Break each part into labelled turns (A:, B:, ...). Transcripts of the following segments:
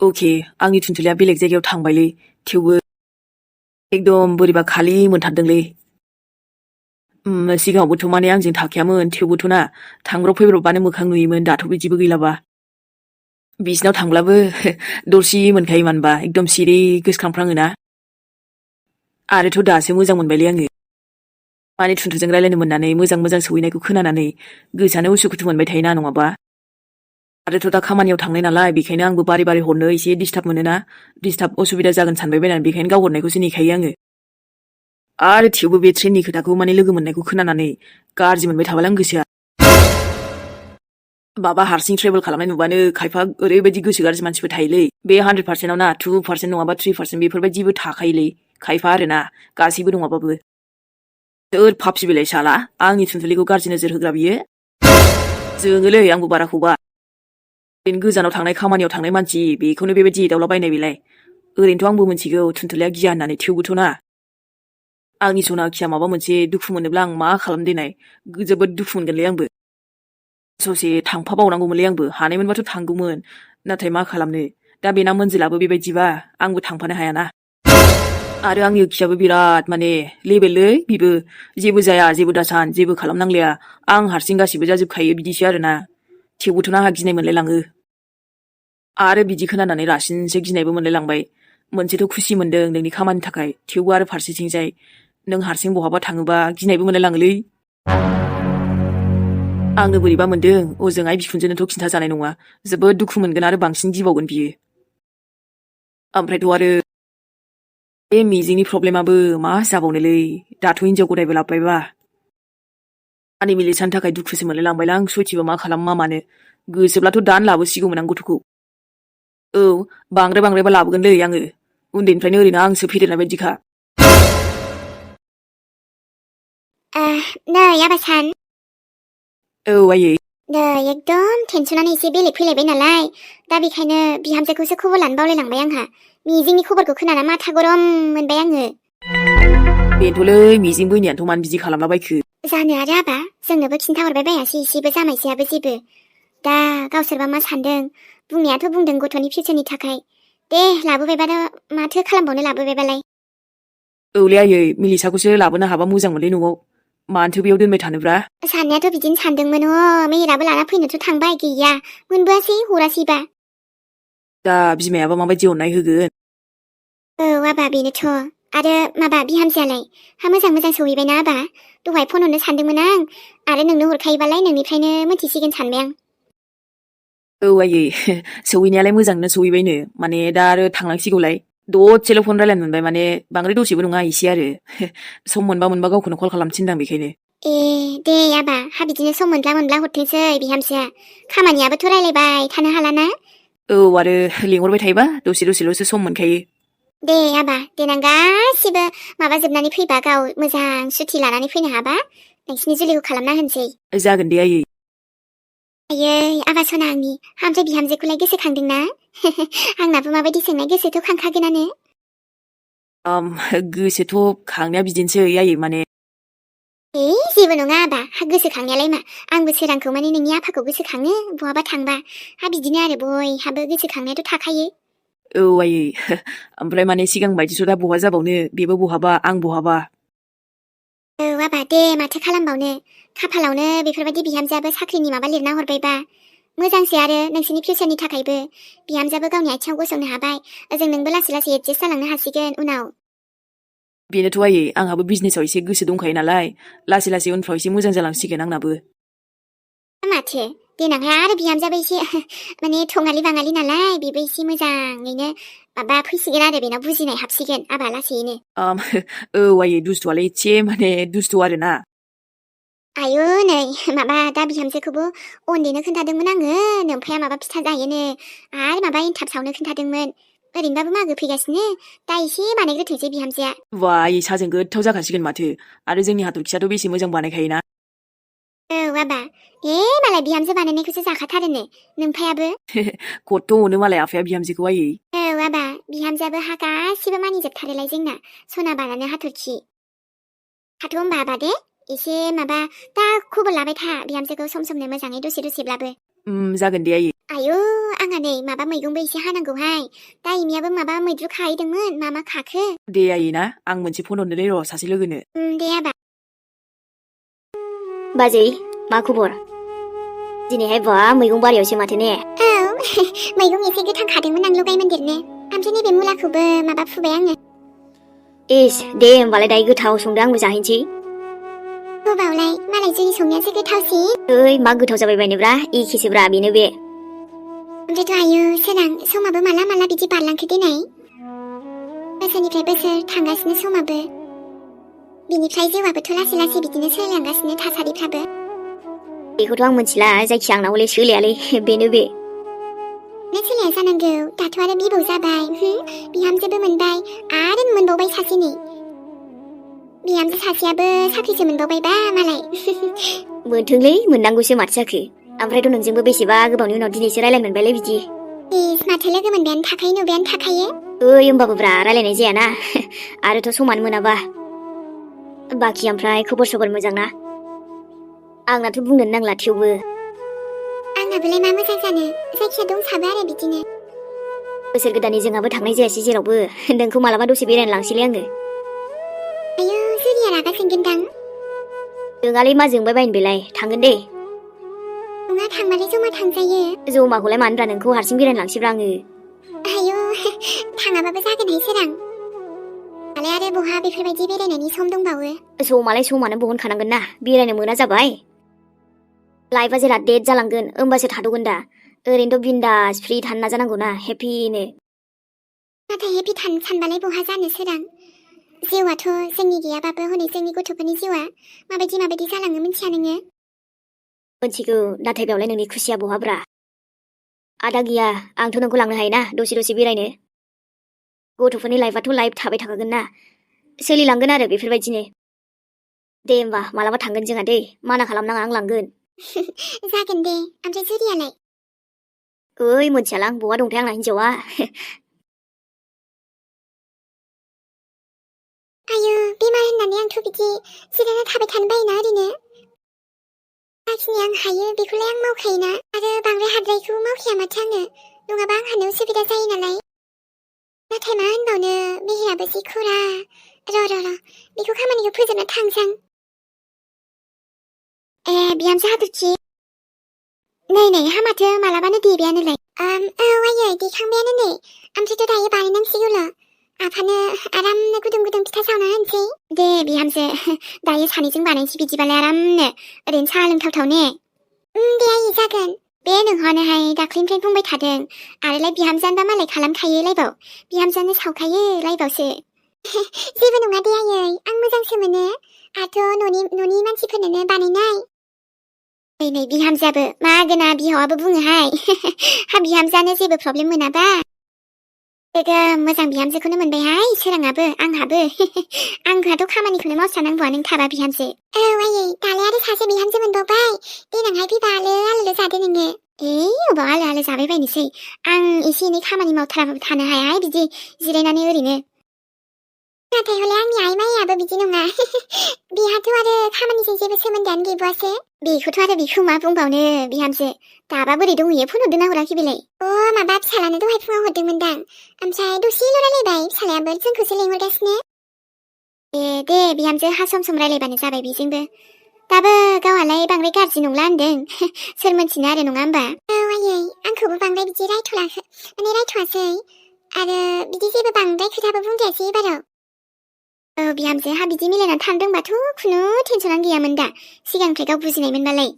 A: अके आंनि थुनथुलिया बेलेग जायगायाव थांबायलै थेवबो एकदम बोरैबा खालि मोनथारदोंलै सिगाङावबोथ' माने आंजों थाखायामोन थेवबोथ' ना थांब्रब फैब्रबबानो मोखां नुयोमोन दाथ' बिदिबो गैलाबा बिसिनाव थांब्लाबो दरसि मोनखायो मानबा एकदम सिरि गोसोखांफ्राङोना आरोथ' दासो मोजां मोनबायलै आङो माने थुनथुजों रायलायनो मोननानै मोजां मोजां सौहैनायखौ खोनानानै गोसोआनो उसुखुथु मोनबाय थायोना नङाबा आरोथ' दा खामानियाव थांनाय नालाय बेखायनो आंबो बारे बारे हरनो एसे डिस्टार्ब मोनोना डिस्टार्ब असुबिदा जागोन सानबाय बायनानै बेखायनो गाव हरनायखौसो नेखायो आङो आरो थेवबो बे ट्रेननि खोथाखौ माने लोगो मोननायखौ खोनानानै गाज्रि मोनबाय थाबाय आं गोसोआ माबा हारसिं ट्रेभेल खालामनाय नुबानो खायफा ओरैबायदि गोसो गाज्रि मानसिफोर थायोलै बे 100%आव ना 2% नङाबा 3% बेफोरबायदिबो थाखायोलै खायफा आरोना गासैबो नङाबाबो सोर फाफि बिलाइ साला आंनि थुनथुलिखौ गाज्रि नोजोर होग्रा बियो जोङोलै आंबो बाराखौबा ओरैनो गोजानाव थांनाय खामानियाव थांनाय मानसि बेखौनो बेबायदि एदावलाबायनाय बेलाय ओरैनोथ' आंबो मिथिगौ थुनथुलिया गिया होननानै थेवबोथ' ना आंनि सनाखिया माबा मोनसे दुखु मोनोब्ला आं मा खालामदेनाय जोबोद दुखु मोनगोनलै आंबो ससे थांफाबावनांगौमोनलै आंबो हानायमोनबाथ' थांगौमोन नाथाय मा खालामनो दा बेना मोनजिलाबो बेबायदिबा आंबो थांफानो हायाना आरो आंनि ओखियाबो बिराद माने लेबेललै बेबो जेबो जाया जेबो दासान जेबो खालामनांलाया आं हारसिं गासिबो जाजोबखायो बिदिसो आरोना थेवबोथ' आंहा गिनाय मोनलायलाङो आरो बिदि खोनानानै रासिनसो गिनायबो मोनलायलांबाय मोनसेथ' खुसि मोनदों नोंनि खामानिनि थाखाय थेवबो आरो फारसेथिंजाय नों हारसिं बहाबा थाङोबा गिनायबो मोनलायलाङोलै आंनो बोरैबा मोनदों ओजोंहाय बिखुनजोनोथ' खिन्था जानाय नङा जोबोद दुखु मोनगोन आरो बांसिन गिबावगोन बियो ओमफ्रायथ' आरो बे मिजिंनि प्रब्लेमाबो मा जाबावनोलै दाथ' हिनजाव गदायबो लाबोबायबा आंनि मिलिसानि थाखाय दुखुसो मोनलायलांबायलां आं सयथिबो मा खालाम मा मानो गोसोब्लाथ' दानो लाबोसिगौमोन आं गथ'खौ औ बांद्रायबा लाबोगोनलै आङो उन्दैनिफ्रायनो ओरैनो आंसो फेदेरनाय बायदिखा
B: नै आबासान
A: औ आयै
B: नै एकदम टेनसनानो एसे बेलेग फैलायबाय नालाय दा बेखायनो बिहामजोखौसो खबर लानो बावलायलांबाय आंहा मिजिंनि खबरखौ खोनाना माथा गरम मोनबाय आङो
A: बेनोथ'लै मिजिं बैनायानोथ' मानो बिदि खालामलाबायखो
B: जानो आरो आबा जोंनोबो खिन्थाहरबाय बायासै एसेबो जामायसैयाबो जेबो दा गावसोरबा मा सानदों बुंनायाथ' बुंदों गथ'नि फिउचारनि थाखाय दे लाबोबायबानो माथो खालामबावनो लाबोबायबालाय
A: औलै आयै मिलिसाखौसो लाबोनो हाबा मोजांमोनलै न'आव मानोथो बेयाव दोनबाय थानोब्रा
B: साननायाथ' बिदिनो सानदोंमोन मेहेराबो लाना फैनोथ' थांबाय गैया मोनबोआसै हरासैबा
A: दा बिमायाबा माबायदि अननाय होगोन
B: औ आबा बेनोथ' आरो माबा बिहामजोआलाय हा मोजां सहैबायना आबा दहाय फन हरनो सानदोंमोन आं आरो नोंनो हरखायोबालाय नोंनिफ्रायनो मोनथिसिगोन सानबाय आं
A: औ आयै सौहैनायालाय मोजांनो सौहैबायनो माने दा आरो थांनांसिगौलाय दसेल' फन रायलायनो मोनबाय माने बांद्राय दसेबो नङा एसे आरो सम मोनबा गावखौनो कल खालामथिनदां बेखायनो
B: ए दे आबा हा बिदिनो सम मोनब्ला हरथोंसै बिहामजोआ खामानियाबोथ' रायलायबाय थानो हालाना
A: औ आरो लिंहरबाय थायोबा दसेल'सो सम मोनखायो
B: दे आबा देनां गासिबो माबा जोबनानै फैबा गाव मोजां सुथि लानानै फैनो हाबा नोंसिनि जुलिखौ खालामना होनसै
A: जागोन दे आयै
B: आयै आबा सना आंनि ओमफ्राय बिहामजोखौलाय गोसोखांदोंना आंनाबो माबायदि सोंनाय गोसोथ' खांखागोनानो
A: गोसोथ' खांनाया बिदिनोसै आयै माने
B: जेबो नङा आबा हा गोसोखांनायालाय मा आंबो सोरांखौ माने नोंनि आफाखौ गोसोखाङो बहाबा थांबा हा बिदिनो आरो बयहाबो गोसोखांनायाथ' थाखायो
A: औ आयै ओमफ्राय माने सिगां बायदिथ' दा बहा जाबावनो बेबो बहाबा आं बहाबा
B: औ आबा दे माथो खालामबावनो खाफालावनो बेफोरबायदि बिहामजोआबो साख्रिनि माबा लिरना हरबायबा मोजांसै आरो नोंसोरनि फिउचारनि थाखायबो बिहामजोआबो गावनि आथिङाव गसंनो हाबाय ओजों नोंबो लासै लासै एडजास्ट जालांनो हासिगोन उनाव
A: बेनोथ' आयै आंहाबो बिजनेसाव एसे गोसो दंखायो नालाय लासै उनफ्राव एसे मोजां जालांसिगोन आंनाबो
B: माथो देनांहाय आरो बिहामजोआबो एसे माने थङालि बाङालि नालाय बेबो एसे मोजाङैनो माबा फैसिगोन आरो बेनाव बुजिनाय हाबसिगोन आबा लासैनो
A: औ आयै दुस्थुआलाय एसे माने दुस्थु आरोना
B: आयु नै माबा दा बिहामजोखौबो उन्दैनो खोन्थादोंमोन आङो नोमफाया माबा फिथा जायोनो आरो माबा एनथाब सावनो खोन्थादोंमोन ओरैनोबाबो मागो फैगासिनो दा एसे बानायग्रोथोंसै बिहामजोआ
A: वा आयै साजों गोथाव जाखासिगोन माथो आरो जोंनि हाथरखियाथ' बेसे मोजां बानायखायोना
B: औ आबा मालाय बिहामजो बानायनायखौसो जाखाथारोनो नोमफायाबो
A: खथ्थ' अनो मालाय आफाया बिहामजोखौ आयै
B: औ आबा बिहामजोआबो हा गासिबो मानिजोबथारोलाय जोंना सना बानानो हाथरखि हाथ' होनबा आबा दे एसे माबा दा खबर लाबाय था बिहामजोखौ सम समनो मोजाङै दसेब्लाबो
A: जागोन दे आयै
B: आयु आंहा जोंहा नै माबा मैगंबो एसे हानांगौहाय दा इमियाबो माबा मैद्रु खाहैदोंमोन मा खाखो
A: दे आयै ना आं मोनसे फन हरनोलै र' सासे लोगोनो
B: दे आबा
C: बाजै मा खबर दिनैहाय बा मैगं बारियावसो माथो ने
B: औ मैगं एसे गोथां खादोंमोन आं लगाय मोनदेरनो ओमफ्राय नैबे मुलाखौबो माबा फुबाय आङो
C: इस दे होमबालाय दायो गोथाव संदो आंबो जाहैनोसै
B: होबावलाय मालाय जोंनि संनायासो गोथावसिन
C: ओइ मा गोथाव जाबाय बायनोब्रा एखेसोब्रा बेनो बे
B: ओमफ्रायथ' आयु सोरां समाबो माला बिदि बारलांखो देनाय बोसोरनिफ्राय बोसोर थांगासिनो समाबो बिनिफ्राय जिउआबोथ' लासै बिदिनो सोलायलांगासिनो थासारिफ्राबो
C: बेखौथ' आं मिथिला जायखिया आंनाव हले सोलायालै बेनो बे
B: नों सोलाया जानांगौ दाथ' आरो बिबौ जाबाय बिहामजोबो मोनबाय आरो मोनबावबाय सासे नै बिहामजो सासेयाबो साख्रिसो मोनबावबायबा मालाय
C: मोनथोंलै मोननांगौसो माथो जाखो ओमफ्रायथ' नोंजोंबो बेसेबा गोबावनि उनाव दिनैसो रायलायनो मोनबायलै बिदि
B: इस माथो लोगो मोनबायानो थाखायो नुबायानो थाखायो
C: ओइ होमबाबो ब्रा रायलायनाय जायाना आरोथ' समानो मोनाबा बाखि ओमफ्राय खबर सबर मोजां ना आंनाथ' बुंनोनो नांला थेवबो
B: आंनाबोलाय मा मोजां जानो जायखिया दंसाबो आरो बिदिनो
C: बोसोर गोदाननि जोंहाबो थांनाय जायासै जेरावबो नोंखौ मालाबा दसे बेरायनो लांसैलै आङो
B: आयु जुरिया रागा जोंगोनदां
C: जोंहालै मा जोंबाय बायनो बेलाय थांगोन दे
B: नङा थांबालाय जमा थांजायो
C: जमाखौलाय मानोब्रा नोंखौ हारसिं बेरायनो लांसैब्रा आङो
B: आयु थाङाबाबो जागोनहाय सोरां दालाय आरो बहा बेफोरबायदि बेरायनायनि सम दंबावो
C: समालाय समानो बहनखानांगोन ना बेरायनो मोना जाबाय लाइफआ जेला डेट जालांगोन होमबासो थाद'गोन दा ओरैनोथ' बिन्दास फ्रि थानो नाजानांगौ ना हेपिनो
B: नाथाय हेपि थानो सानबालाय बहा जानो सोरां जिउआथ' जोंनि गैयाबाबो हनै जोंनि गथ'फोरनि जिउआ माबायदि जालाङो मिथिया नोङो
C: मोनथिगौ नाथाय बेयावलाय नोंनि खुसिया बहाब्रा आदा गैया आंथ' नोंखौ लांनो हायोना दसे बेरायनो गथ'फोरनि लाइफआथ' लाइफ थाबाय थाखागोन ना सोलिलांगोन आरो बेफोरबायदिनो दे होमबा मालाबा थांगोन जोंहा दै माना खालामनाङा आं लांगोन
B: जागोन दे ओमफ्राय जुरियालाय
C: ओइ मोनथियालां बहा दंथाय आंना हिन्जावा
B: आयु बेमार होननानै आंथ' बिदि जिरायना थाबाय थानो बायोना ओरैनो जाखिनि आं हायो बेखौलाय आं मावखायोना आरो बांद्राय हाद्रायखौबो मावखाया माथो आङो नङाबा आंहानो उसुबिदा जायो नालाय नाथाय मा होनबावनो मेहेराबो जि खरा र' बेखौ खामानिखौ फोजोबना थांसां ए बिहामजो हाथरखि नै हामाथो मालाबानो देबायानोलाय औ आयै देखांबायानो नै ओमफ्रायथ' दायो बानायनांसिगौल' आफानो आरामनो गुदुं फिथा सावना होनोसै दे बिहामजो दायो सानैजों बानायनोसै बिदिबालाय आरामनो ओरैनो साहा लोंथावथाव ने दे आयै जागोन बे नोंहानोहाय दाख्लैनिफ्राय बुंबाय थादों आरोलाय बिहामजोआनोबा मालाय खालामखायो लायबाव बिहामजोआनो सावखायो लायबावसो जेबो नङा दे आयै आं मोजांसो मोनो आथ' न'नि मानसिफोरनोनो बानायनाय नै बिहामजोआबो मा गोना बिहावाबो बुङोहाय हा बिहामजोआनो जेबो प्रब्लेम मोनाबा मोजां बिहामजोखौनो मोनबायहाय सोराङाबो आंहाबो आंहाथ' खामानिखौनो मावस्रानांगौआ नों थाबा बिहामजो औ आयै दालाय आरो सासे बिहामजो मोनबावबाय देनांहाय फैबा आलो जादो नोङो अबाव आलो जाबाय बायनोसै आं एसे एनै खामानि मावथाराबाबो थानो हायाहाय बिदि जिरायनानै ओरैनो नाथाय हले आंनि आइ माइयाबो बिदि नङा बेहाथ' आरो खामानिजों जेबो सोमोन्दोआनो गैबावासो बेखौथ' आरो बेखौ मा बुंबावनो बिहामजो दाबा बोरै दंहैयो फन हरदोंना हराखै बेलाय माबा फिसालानो दहाय फुङाव हरदोंमोनदां ओमफ्राय दसेल' रायलायबाय फिसालायाबो जोंखौसो लेंहरगासिनो दे बिहामजो हा सम रायलायबानो जाबाय बेजोंबो दाबो गावहालाय बांद्राय गाज्रि नंला होनदों सोर मोनथिनो आरो नङा होमबा औ आयै आंखौबो बांद्राय बिदि रायथ'वासै आरो बिदि जेबो बांद्राय खोथाबो बुंजायासै एबाराव औ बिहामजो हा बिदि मिलायनानै थानो रोंबाथ' खुनु टेनसनानो गैयामोन दा सिगांनिफ्राय गाव बुजिनायमोनबालाय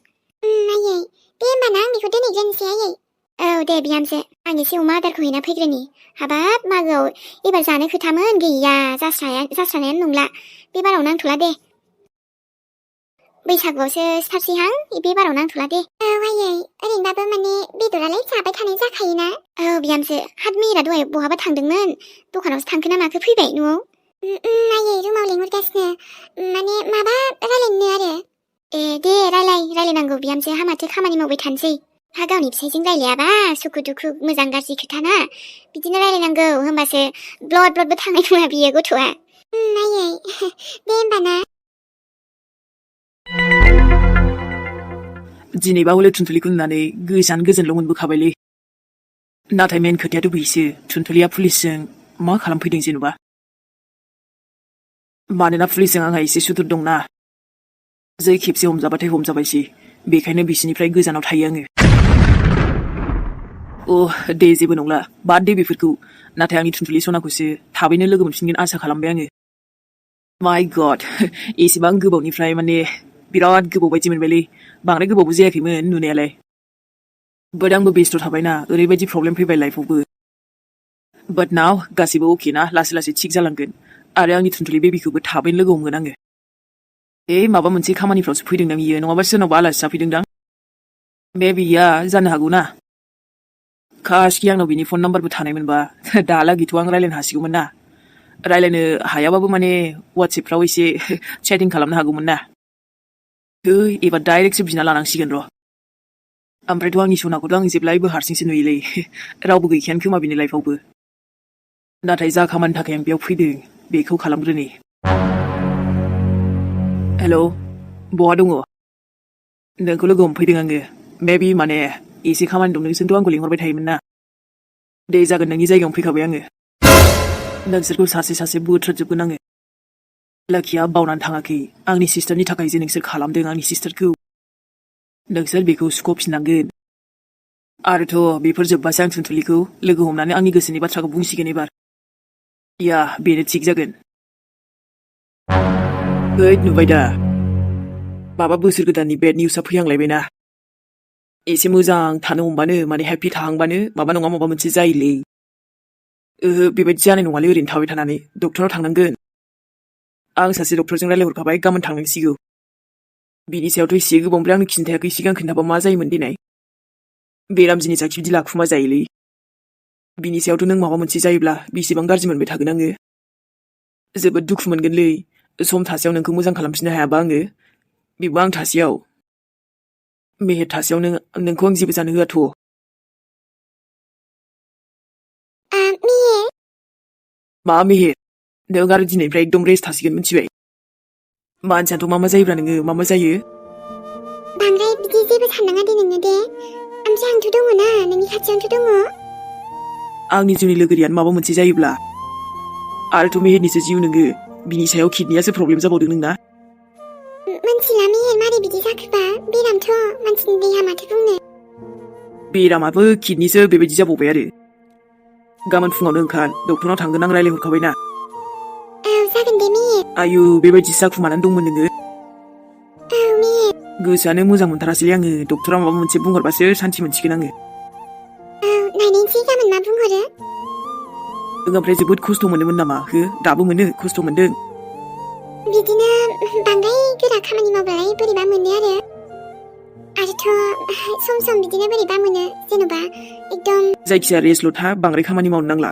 B: आयै दे होमबाना आं बेखौ दोनहैग्रोनोसै आयै औ दे बिहामजो आं एसे अमा आदारखौ हैना फैग्रोनि हाबाब मागोआव एबार जानो खोथामोन गैया जास्रानायानो नंला बे बाराव नांथ'ला दे बैसागुआवसो सिथारसैहां बे बाराव नांथ'ला दे औ आयै ओरैनोबाबो माने बेदरालाय जाबाय थानाय जाखायोना औ बिहामजो हाथ मेहेरा दहाय बहाबा थांदोंमोन दखानावसो थांखो ना माखो फैबाय न'आव आयै रुमाव लेंहरगासिनो माने माबा रायलायनो आरो दे रायलायनांगौ बिहामजो हा माथो खामानि मावबाय थानोसै हा गावनि फिसाइजों रायलायाबा सुखु दुखु मोजां गाज्रि खोथाना बिदिनो रायलायनांगौ होमबासो ब्लडबो थांनाय नङा बियो गथ'आ आयै दे होमबाना
A: दिनैबा हले थुनथुलिखौ नुनानै गोजोनल' मोनबोखाबायलै नाथाय मेन खोथायाथ' बेसो थुनथुलिया पुलिसजों मा खालामफैदों जेन'बा मानोना पुलिसजों आंहा एसे सुथुर दंना जै खेबसे हमजाबाथाय हमजाबायसै बेखायनो बिसिनिफ्राय गोजानाव थायो आङो दे जेबो नंला बाद दे बेफोरखौ नाथाय आंनि थुनथुलि सनाखौसो थाबैनो लोगो मोनफिनगोन आसा खालामबाय आङो माय गड एसेबां गोबावनिफ्राय माने बिराद गोबाव बायदि मोनबायलै बांद्राय गोबावबो जायाखैमोन नुनायालाय बाट आंबो बेस्थ' थाबायना ओरैबायदि प्रब्लेम फैबाय लाइफआवबो बाट नाव गासैबो अके ना लासै लासै थिग जालांगोन आरो आंनि थुनथुलि बेबिखौबो थाबैनो लोगो हमगोन आङो माबा मोनसे खामानिफ्रावसो फैदोंदां बियो नङाबा सोरनावबा आलासि जाफैदोंदां बेबिया जानो हागौ ना काशखि आंनाव बिनि फन नाम्बारबो थानायमोनबा दालागैथ' आं रायलायनो हासिगौमोन ना रायलायनो हायाबाबो माने वाट्सएपफ्राव एसे चेटिं खालामनो हागौमोन ना एबार डाइरेक्टसो बिना लानांसिगोन र' ओमफ्रायथ' आंनि सनाखौथ' आं जेब्लायबो हारसिंसो नुयोलै रावबो गैखायानो खोमा बिनि लाइफआवबो नाथाय जा खामानि थाखाय आं बेयाव फैदों बेखौ खालामग्रोनि हेलौ बहा दङ नोंखौ लोगो हमफैदों आङो मेबि माने एसे खामानि दं नोंसोरथ' आंखौ लिंहरबाय थायोमोन ना दे जागोन नोंनि जायगायावनो फैखाबाय आङो नोंसोरखौ सासे सासे बुथ्रोदजोबगोन आङो लाखिया बावनानै थाङाखै आंनि सिस्टारनि थाखाय जे नोंसोर खालामदों आंनि सिस्टारखौ नोंसोर बेखौ सुख'फिननांगोन आरोथ' बेफोर जोब्बासो आं थुनथुलिखौ लोगो हमनानै आंनि गोसोनि बाथ्राखौ बुंसिगोन एबार बेनो थिग जागोन नुबाय दा माबा बोसोर गोदाननि बेड निउसआ फैहांलायबायना एसे मोजां थानो हमबानो माने हेपि थाहांबानो माबा नङा माबा मोनसे जायोलै बेबायदि जानाय नङालै ओरैनो थाबाय थानानै डक्टराव थांनांगोन आं सासे डक्टरजों रायलायहरखाबाय गाबोन थांनांसिगौ बिनि सायावथ' एसे गोबावनिफ्राय आंनो खिन्थायाखै सिगां खोन्थाबा मा जायोमोन देनाय बेराम जिनिसा बिदि लाखुमा जायोलै बिनि सायावथ' नों माबा मोनसे जायोब्ला बेसेबां गाज्रि मोनबाय थागोन आङो जोबोद दुखु मोनगोनलै सम थासेयाव नोंखौ मोजां खालामफिननो हायाबा आङो बेबो आं थासेयाव मेहेर थासेयाव नोंखौ आं जेबो जानो होआथ'
B: मेहेर
A: मा मेहेर नों आरो दिनैनिफ्राय एकदम रेस्ट थासिगोन मिथिबाय मानसियाथ' मा जायोब्रा नोङो मा जायो
B: बांद्राय बिदि जेबो साननाङा दे नोङो दे ओमफ्राय आंथ' दङ ना नोंनि खाथियावनोथ' दङ
A: आंनि जिउनि लोगोरियानो माबा मोनसे जायोब्ला आरोथ' मेहेरनिसो जिउ नोङो बिनि सायाव किडनियासो प्रब्लेम जाबावदों नोंना
B: मिथिला मेहेर मारै बिदि जाखोबा बेरामथ' मानसिनि देहा माथो बुंनो
A: बेरामाबो किडनिसो बेबायदि जाबावबाय आरो गाबोन फुङावनो ओंखार डक्टरनाव थांगोन आं रायलायहरखाबायना
B: जागोन दे मेहेर
A: आयु बेबायदि जाखुमानानै दंमोन नोङो
B: मेहेर
A: गोसोआनो मोजां मोनथारासैलै आङो डक्टरा माबा मोनसे बुंहरबासो सान्थि मोनसिगोन आङो
B: नायनायसै गाबोन मा बुंहरो
A: ओमफ्राय जोबोद खस्थ' मोनोमोन नामा दाबो मोनो खस्थ' मोनदों
B: बिदिनो बांद्राय गोरा खामानि मावब्लालाय बोरैबा मोनो आरोथ' सम सम बिदिनो बोरैबा मोनो जेन'बा एकदम
A: जायखिया रेस्टल' था बांद्राय खामानि मावनो नांला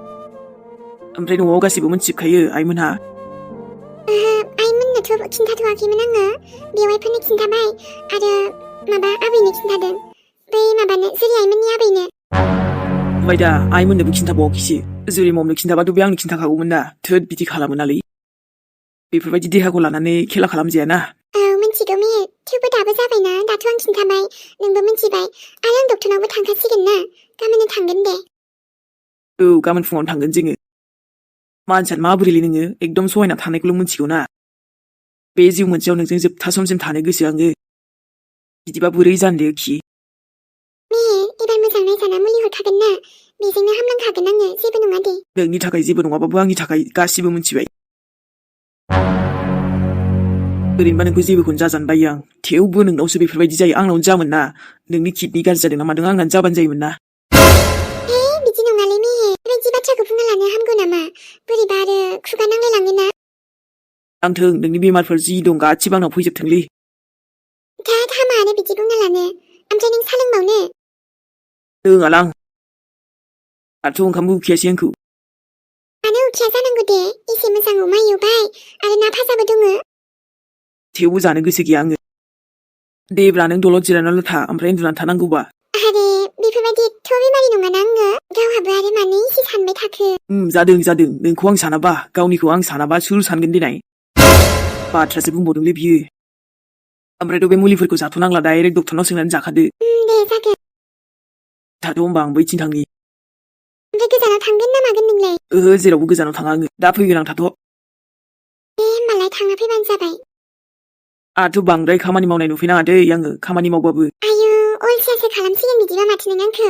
A: ओमफ्राय न'आव गासिबो मोनथिजोबखायो आइमोनहा
B: आइमोननोथ' खिन्थाथ'वाखैमोन आङो बेवाइफोरनो खिन्थाबाय आरो माबा आबैनो खिन्थादों बै माबानो जेरै आइमोननि आबैनो
A: ओमफ्राय दा आइमोननोबो खिन्थाबावाखैसो जेरै ममनो खिन्थाबाथ' बे आंनो खिन्थाखागौमोन ना थोद बिदि खालामो नालै बेफोरबायदि देहाखौ लानानै खेला खालामजायाना
B: मिथिगौ मेहेर थेवबो दाबो जाबायना दाथ' आं खिन्थाबाय नोंबो मिथिबाय आरो आं डक्टरनावबो थांखासिगोन ना गाबोननो थांगोन दे
A: गाबोन फुङावनो थांगोन जोङो मानसियानो माबोरैलै नोङो एकदम सहायना थानायखौल' मिथिगौ ना बे जिउ मोनसेयाव नोंजों जोबथा समसिम थानो गोसो आङो बिदिबा बोरै जानो दे खि
B: मेहेर एबार मोजां नायजाना मुलि हरखागोन ना बेजोंनो हामलांखागोन आङो जेबो नङा दे
A: नोंनि थाखाय जेबो नङाबाबो आंनि थाखाय गासिबो मिथिबाय ओरैनोबा नोंखौ जेबोखौनो जाजानो बायो आं थेवबो नोंनावसो बेफोरबायदि जायो आंनावनो जामोन ना नोंनि किडनि गाज्रि जादों ना मादों आंनानो जाबानो जायोमोन ना
B: बिदि नङालै मेहेर बेबायदि बाथ्राखौ बुंना लानो हामगौ नामा बोरैबा आरो खुगा नांलायलाङो ना
A: आंथों नोंनि बेमारफोर जि दं गासिबो आंनाव फैजोबथोंलै
B: हामा आरो बिदि बुंना लानो ओमफ्राय नों सा लोंबावनो
A: लोङालां दाथ' ओंखामबो उखैयासै आंखौ
B: मानो उखैया जानांगौ दे एसे मोजां अमा एवबाय आरो ना भाजाबो दङ
A: थेवबो जानो गोसो गैया आङो देब्रा नों दलद जिरायनानैल' था ओमफ्राय उन्दुनानै थानांगौबा
B: आरे बेफोरबायदि एथ' बेमारि नङाना आङो गावहाबो आरो मानो एसे सानबाय थाखो
A: जादों नोंखौ आं सानाबा गावनिखौ आं सानाबा सोर सानगोन देनाय बाथ्रासो बुंबावदोंलै बियो ओमफ्रायथ' बे मुलिफोरखौ जाथ'नांला डाइरेक्ट डक्टरनाव सोंनानै जाखादो
B: दे जागोन
A: थाथ' होमबा आं बैथिं थांनि
B: ओमफ्राय गोजानाव थांगोन ना मागोन नोंलाय?
A: जेरावबो गोजानाव थाङा आङो दा फैगोन आं थाथ'।
B: होमबालाय थांना फैबानो जाबाय।
A: आंथ' बांद्राय खामानि मावनाय नुफैनाङा दै आङो खामानि मावबाबो।
B: आयु अलसियासो खालामसिगोन बिदिबा माथो नों आंखौ।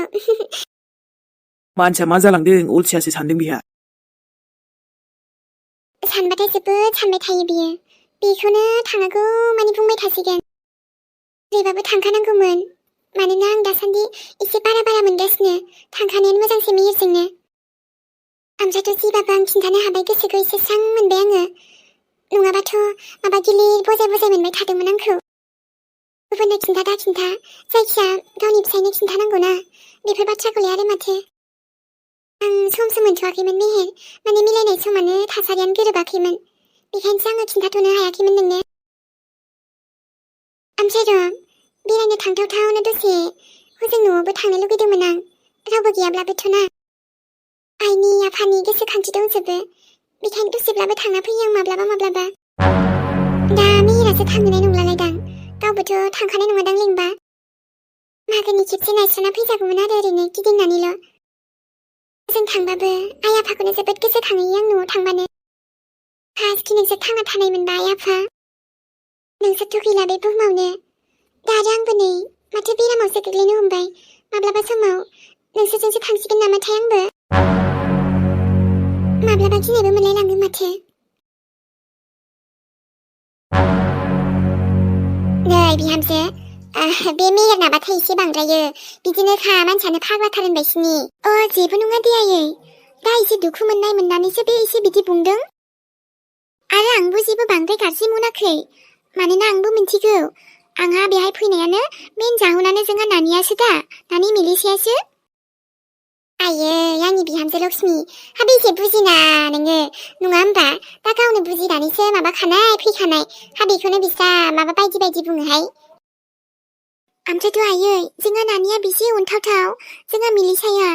A: मानसिया मा जालांदों अलसियासो सानदों बिहा।
B: सानबाथाय जोबोद सानबाय थायो बियो। बेखौनो थाङागौ मानि बुंबाय थासिगोन। बोरैबाबो थांखानांगौमोन। मानोना आं दासान्दि एसे बारा मोनगासिनो। थांखानायानो मोजांसो मेहेरजोंनो। ओमफ्रायथ' जिबाबो आं खिन्थानो हाबाय गोसोखौ एसे स्रां मोनबाय आङो। नङाबाथ' माबा गिलिर बजाय मोनबाय थादोंमोन आंखौ। गुबुननो खिन्था जायखिया गावनि फिसायनो खिन्थानांगौना बेफोर बाथ्राखौलाय आरो माथो। आं समसो मोनथ'वाखैमोन मेहेर, माने मिलायनाय समानो थासारियानो गोरोबाखैमोन। बेखायनोसो आङो खिन्थाथ'नो हायाखैमोन नोंनो। ओमफ्राय र' बेरायनो थांथावथावनो दसे हजों न'आवबो थांनो लुगैदोंमोन आं। रावबो गैयाब्लाबोथ' ना। आइनि आफानि गोसोखांथि दंजोबो। बेखायनो दसेब्लाबो थांना फैयो आं माब्लाबा। दा मेहेरासो थांहोनाय नंलालायदां। गावबोथ' थांखानाय नङादां लेंबा। मागोनि खेबसे नायस्राना फैजागौमोन आरो ओरैनो गिदिंनानैल'। जों थांबाबो आइ आफाखौनो जोबोद गोसोखांहैयो आं न'आव थांबानो। फार्स्ट नोंसोर थांना थानाय मोनबा आइ आफा। नोंसोरथ' गैला बे बुहुमावनो। दा आरो आंबो नै माथो बेरामावसो गोग्लैनो हमबाय। माब्लाबा समाव नोंसोरजोंसो थांसिगोन नामाथाय आंबो। माब्लाबा गिनायबो मोनलायलाङो माथो। नै बिहामजो, बे मेहेर नाबाथाय एसे बांद्रायो। बिदिनोखा मानसियानो फाग्लाथार होनबायसिनि। जेबो नङा दे आयै। दा एसे दुखु मोननानैसो बे एसे बिदि बुंदों। आरो आंबो जेबो बांद्राय गाज्रि मोनाखै। मानोना आंबो मिन्थिगौ आंहा बेहाय फैनायानो मेन जाहोनानो जोंहा नानियासो दा, नानि मिलिसायासो। आयै आंनि बिहामजो लक्ष्मि, हाबे एसे बुजिना नोङो। नङा होमबा? दा गावनो बुजिनानैसो माबाखानाय फैखानाय। बेखौनो बिसा माबा बायदि बुङोहाय। ओमफ्रायथ' आयै जोंहा नानिया बेसे अनथावथाव, जोंहा मिलिसाया।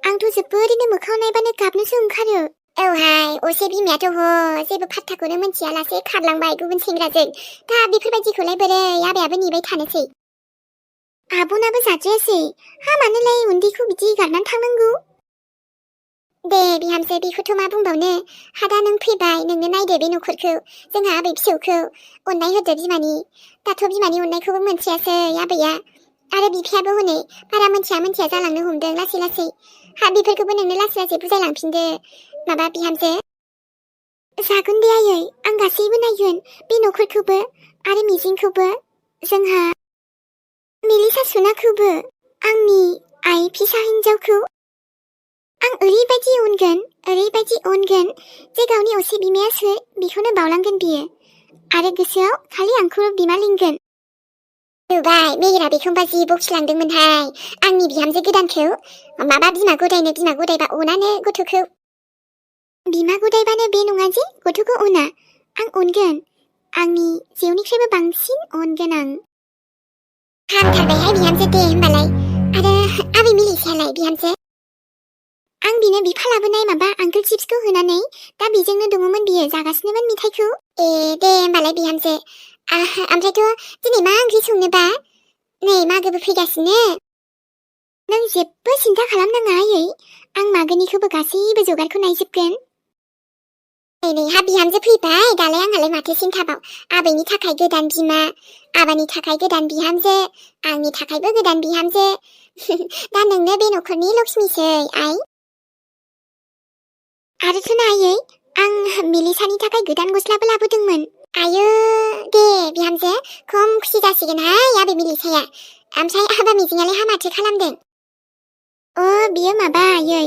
B: आंथ' जोबोरैनो मोखाङाव नायबानो गाबनोसो ओंखारो। औहाय असे बिमायाथ' जेबो फात्ताखौनो मोनथिया लासे खारलांबाय गुबुन सेंग्राजों। दा बेफोरबायदिखौलाय बोरै आबायाबो नेबाय थानोसै। आब'नाबो जाद्रायासै। मानोलाय उन्दैखौ बिदि गारनानै थांनांगौ। दे बिहामजो बेखौथ' मा बुंबावनो। दा नों फैबाय, नोंनो नायदो बे न'खरखौ, जोंहा आबै फिसौखौ अननाय होदो बिमानि। दाथ' बिमानि अननायखौबो मोनथियासै आबैया। आरो बिफायाबो हनै बारा मोनथिया जालांनो हमदों लासै। बेफोरखौबो नोंनो लासै बुजायलांफिनदो माबा बिहामजो। जागोन दे आयै, आं गासैबो नायगोन बे न'खरखौबो आरो मिजिंखौबो, जोंहा मिलिसा सुनाखौबो, आंनि आइ फिसा हिन्जावखौ। आं ओरैबायदि अनगोन जे गावनि असे बिमाया सोर बेखौनो बावलांगोन बियो। आरो गोसोआव खालि आंखौल' बिमा लिंगोन। नुबाय मेहेरा बेखौबा जि बखिलांदोंमोनहाय आंनि बिहामजो गोदानखौ। माबा बिमा गदायबा अनानो गथ'खौ। बिमा गदायबानो बे नङा जे गथ'खौ अना। आं अनगोन, आंनि जिउनिख्रुइबो बांसिन अनगोन आं। हामथारबायहाय बिहामजो दे होमबालाय। आरो आबै मिलिसायालाय बिहामजो? आं बिनो बिफा लाबोनाय माबा आंकोल चिप्सखौ होनानै दा बेजोंनो दङमोन बियो, जागासिनोमोन मिथाइखौ। दे होमबालाय बिहामजो। ओमफ्रायथ' दिनै मा ओंख्रि संनोबा? नै मागोबो फैगासिनो। नों जेबो सिन्था खालामनाङा आयै, आं मागोनिखौबो गासैबो जगारखौ नायजोबगोन। नै बिहामजो फैबाय, दालाय आंहालाय माथो सिन्थाबाव। आबैनि थाखाय गोदान बिमा, आबानि थाखाय गोदान बिहामजो, आंनि थाखायबो गोदान बिहामजो। दा नोंनो बे न'खरनि लक्ष्मीसै आइ। आरोथ' ना आयै, आं मिलिसानि थाखाय गोदान गस्लाबो लाबोदोंमोन। आयो दे बिहामजो, खम खुसि जासिगोनहाय आबै मिलिसाया। ओमफ्राय आबा मिजिङालाय माथो खालामदों? बियो माबा आयै,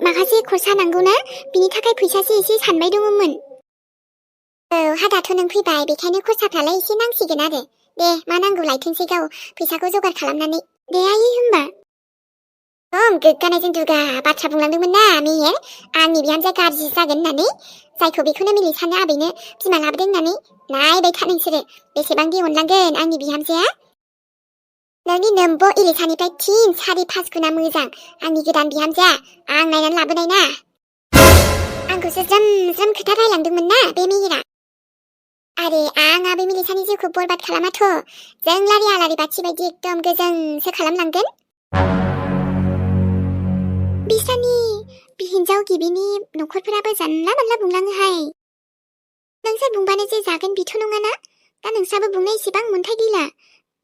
B: माखासे खरसा नांगौना, बिनि थाखाय फैसासो एसे सानबाय दङमोन। दाथ' नों फैबाय, बेखायनो खरसाफ्रालाय एसे नांसिगोन आरो। दे मा नांगौ लायथोंसै गाव फैसाखौ जगार खालामनानै। दे आयै होमबा। गोग्गानायजों दुगा बाथ्रा बुंलांदोंमोन ना मेहेर, आंनि बिहामजोआ गाज्रि जागोन होननानै। जायखौ बेखौनो मिलिसानो आबैनो बिमा लाबोदों होननानै। नायबाय था नोंसोरो बेसेबांदि अनलांगोन आंनि बिहामजोआ। नोंनि नोम्ब' इलिसानिफ्राय 3-4-5 गुना मोजां आंनि गोदान बिहामजोआ। आं नायनानै लाबोनाय ना। आंखौसो ज्रोम खोथा रायलांदोंमोन ना बे मेहेरा। आरे आं आबै मिलिसानि जिउखौ बरबाद खालामाथ', जोंलारि आलारि बाथि बायदि एकदम गोजोंसो खालामलांगोन। हिन्जाव गिबिनि नखरफोराबो जानला मोनला बुंलाङोहाय नोंसोर बुंबानो जे जागोन बिथ' नङाना दा नोंस्राबो बुंनो इसेबां मोन्थाय गैला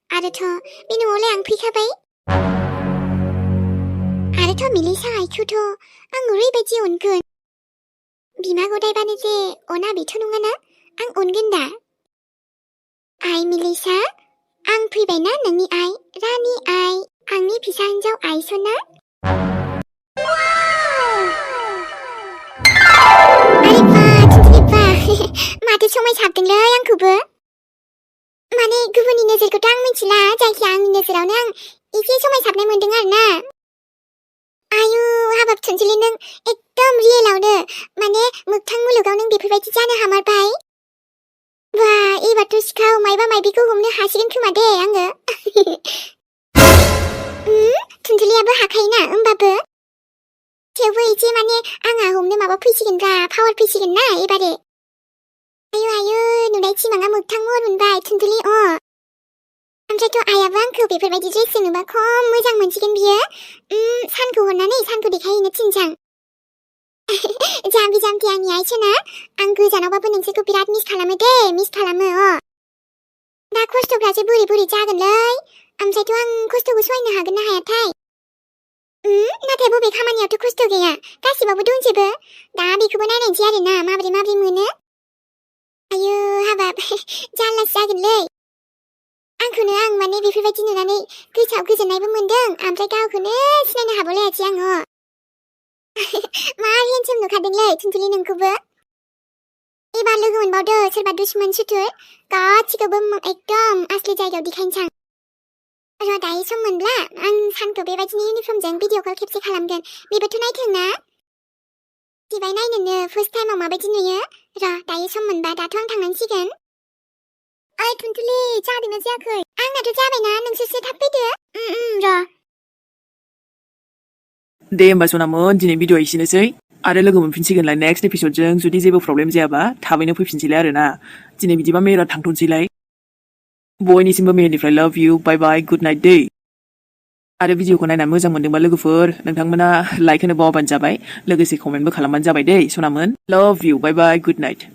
B: आरोथ' बे न'आवलाय आं फैखाबाय आरोथ' मिलिसा आइखौथ' आं ओरैबायदि अनगोन बिमा गदायबानो जे अना बिथ' नङाना आं अनगोन दा आइ मिलिसा आं फैबायना नोंनि आइ रानि आइ आंनि फिसा हिन्जाव आइ सना आरे बा थिंथिनि बा माथो समायसाबदोंलै आंखौबो माने गुबुननि नोजोरखौथ' आं मिथिला जायखिया आंनि नोजोरावनो आं एसे समायसाबनाय मोनदों आरोना आयु हाबाब थुनजुलि नों एकदम रियेलावनो माने मोगथां मुलुगाव नों बेफोरबायदि जानो हामारबाय बा एबारथ' सिखाव मायबा मायबिखौ हमनो हासिगोन खोमा दे आङो थुनजुलियाबो हाखायोना होमबाबो थेवबो एसे माने आंहा हमनो माबा फैसिगोन पावार फैसिगोन ना एबारे आयु आयु नुनाय सिमाङा मोगथां महर मोनबाय थुनजुलि ओमफ्रायथ' आइयाबो आंखौ बेफोरबायदि ड्रेसजों नुबा खम मोजां मोनसिगोन बियो सानखौ हरनानै सानखौ देखायहैनो थिनसां जाम्बि जाम्बि आंनि आइ सना आं गोजानावबाबो नोंसोरखौ बिराद मिस खालामो दे मिस खालामो दा खस्थ'फ्रासो बोरै बोरै जागोनलै ओमफ्रायथ' आं खस्थ'खौ सहायनो हागोन ना हायाथाय नाथाय बबे खामानियावथ' खस्थ' गैया गासिबावबो दंजोबो दा बेखौबो नायनायसै आरोना माबोरै माबोरै मोनो आयु हाबाब जारलासो जागोनलै आंखौनो आं माने बेफोरबायदि नुनानै गोसोआव गोजोननायबो मोनदों ओमफ्राय गावखौनो सिनायनो हाबावलायासै आङो मा हेन्डसाम नुखादोंलै थुनजुलि नोंखौबो एबार लोगो मोनबावदो सोरबा दुश्मन सुथुर गासिखौबो एकदम आसलि जायगायाव देखायनोसां र' दायो सम मोनब्ला आं सानखौ बेबायदिनो इउनिफर्मजों भिडिअ कल खेबसे खालामगोन बेबोथ' नायथोंना दिबाय नायनोनो फार्स्ट टाइमाव माबायदि नुयो र' दायो सम मोनबा दाथ' आं थांनांसिगोन ओइ थुनजुलि जादोंना जायाखै आंनाथ' जाबायना नोंसोरसो थाब फैदो र'
A: दे होमबा सनामोन दिनै भिडिअ एसेनोसै आरो लोगो मोनफिनसिगोनलाय नेक्स्ट एपिसोडजों जुदि जेबो प्रब्लेम जायाबा थाबैनो फैफिनसैलाय आरोना दिनै बिदिबा मेरा थांथ'नोसैलाय बयनिसिमबो मेहेरनिफ्राय लाभ इउ बाय बाय गुड नाइट दै आरो भिडिअखौ नायनानै मोजां मोनदोंबा लोगोफोर नोंथांमोना लाइक होनो बावबानो जाबाय लोगोसे कमेन्टबो खालामबानो जाबाय दै सनामोन लाभ इउ बाय बाय गुड नाइट